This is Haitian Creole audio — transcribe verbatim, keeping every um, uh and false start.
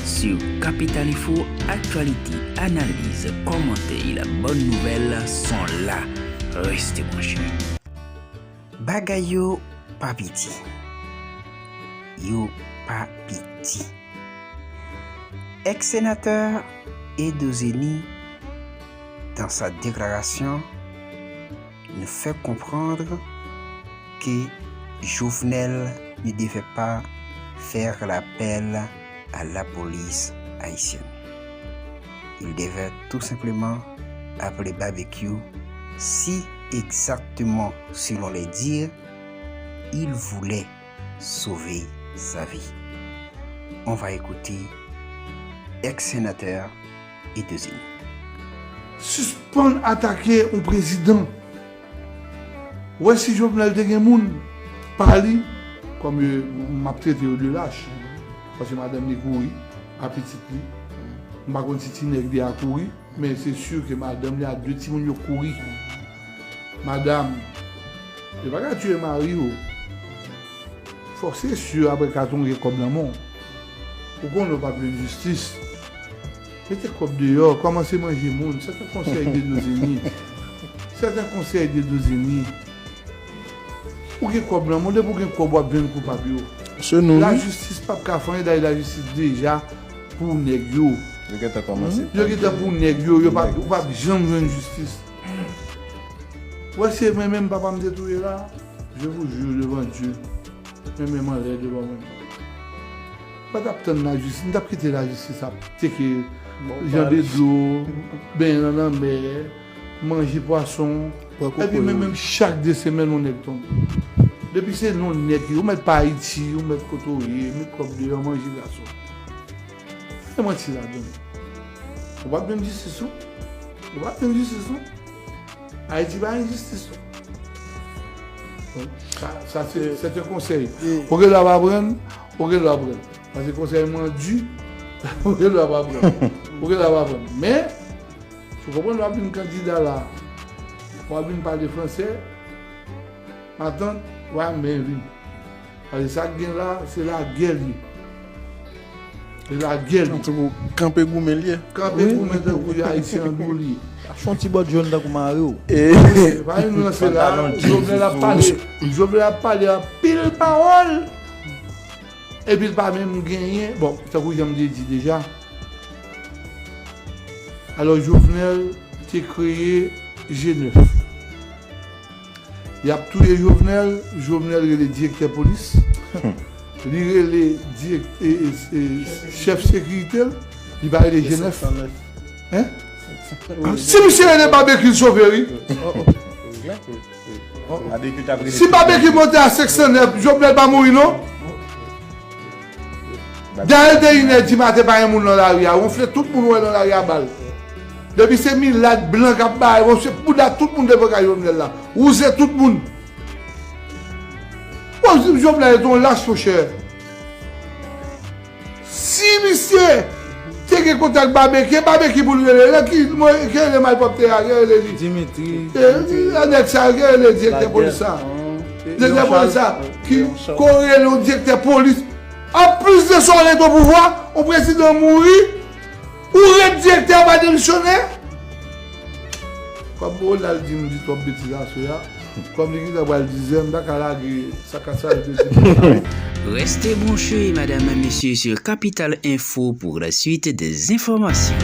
Sur Capital Info, actualité, analyse, commentaires et la bonne nouvelle sont là. Restez branchés. Bagay yo pa piti. Yo pa piti. Ex-sénateur Edo Zeni, dans sa déclaration, nous fait comprendre que Jovenel ne devait pas faire l'appel à la police haïtienne. Il devait tout simplement appeler Barbecue si exactement, selon les dires, il voulait sauver sa vie. On va écouter ex-sénateur Edo Zeni. Sispann atake yon prezidan. Wè si Jovenel te gen moun pa li, kòm yo, m ap trete yo de lach, paske madanm li kouri, a pitit li. M pa konn si ti nèg li a kouri, men se si ke madanm li a de timoun yo kouri. Madanm, yo pa ka tiye mari yo. Fòk se si apre ka tonge kòb nan men w. Ou konnen w p ap jwenn jistis. Mete kòb deyò, kòmanse manje moun. Sèten konsèy de Dozeni. Sèten konsèy de Dozeni. Ou gen kòb nan men w, depi w gen kòb, w ap jwenn koupab yo. Se nou, wi. Lajistis p ap ka fè anyen, dayè lajistis deja pou nèg yo. Yo gentan kòmanse. Yo gentan pou nèg yo, yo p ap, ou p ap janm jwenn jistis. Wè, se mwen menm papa m te touye la, je vous jure devant Dieu, men menm anlè devan mwen. M pa t ap tann lajistis, m t ap kite lajistis ap tcheke jan de dlo, benyen nan lanmè, manje pwason. Epi men menm chak de semèn yon nèg tonbe. Depi se non nèg ki, ou mèt pa Ayiti, ou mèt kote w ye, met kòb deyò, manje gason. E manti ladan. Ou p ap jwenn jistis ou. Ou p ap jwenn jistis ou. Ayiti pa enjistis non. Sa, sa se, se te konsèy. Ou gen dwa pa pran l, ou gen dwa pran l. Paske konsèy mwen di, ou gen dwa pa pran l. Ou gen dwa pa pran l. Men, si w konprann w ap vin kandida la, w ap vin pale fransè, matant, w a men vin. Paske sa k gen la, se lagè li ye. Se lagè li. Tankou kanpe goumen li ye. Kanpe goumen tankou Ayisyen an dou li ye. Ap fè yon ti bòt jòn tankou mari w. E pa yon lanse la, Jovenel ap pale, Jovenel ap pale anpil pawòl. Epi l pa menm genyen. Bon, tankou jan m te di deja. Alò, Jovenel te kreye G nèf. Y ap touye Jovenel, Jovenel rele direktè polis. Li rele dirèk-, e, e, e, chèf sekirite l, li pa rele G nèf. Hein? Si misye rele Babekyou, l sove, wi. Si Babekyou monte a senk san nèf, Jovenel pa mouri, non? Dayè, de inè di maten, pa gen moun nan lari a. Wonfle tout moun wè nan lari a bal. Depi se milat, blan k ap bay, wonfle bouda tout moun devan kay Jovenel la. Wouze tout moun. Bon, Jovenel se yon lach, monchè. Si misye te gen kontak Babekyou, Babekyou pou l rele. Nan ki, mwen, ki rele malpwòpte a, ki rele li? Dimitri. E, a nèg sa, ki rele direktè polis sa? Direktè polis sa, ki ko rele yon direktè polis. Anplis de sa, w rete o pouvwa, yon prezidan mouri, ou ret direktè, pa demisyone. Kòm Ronald di m di twòp betiz aswè a, kòm li gentan pral diz è, m ta ka lage sa k ap sa yo te di. Restez branchés, mesdames et messieurs, sur Capital Info pour la suite des informations.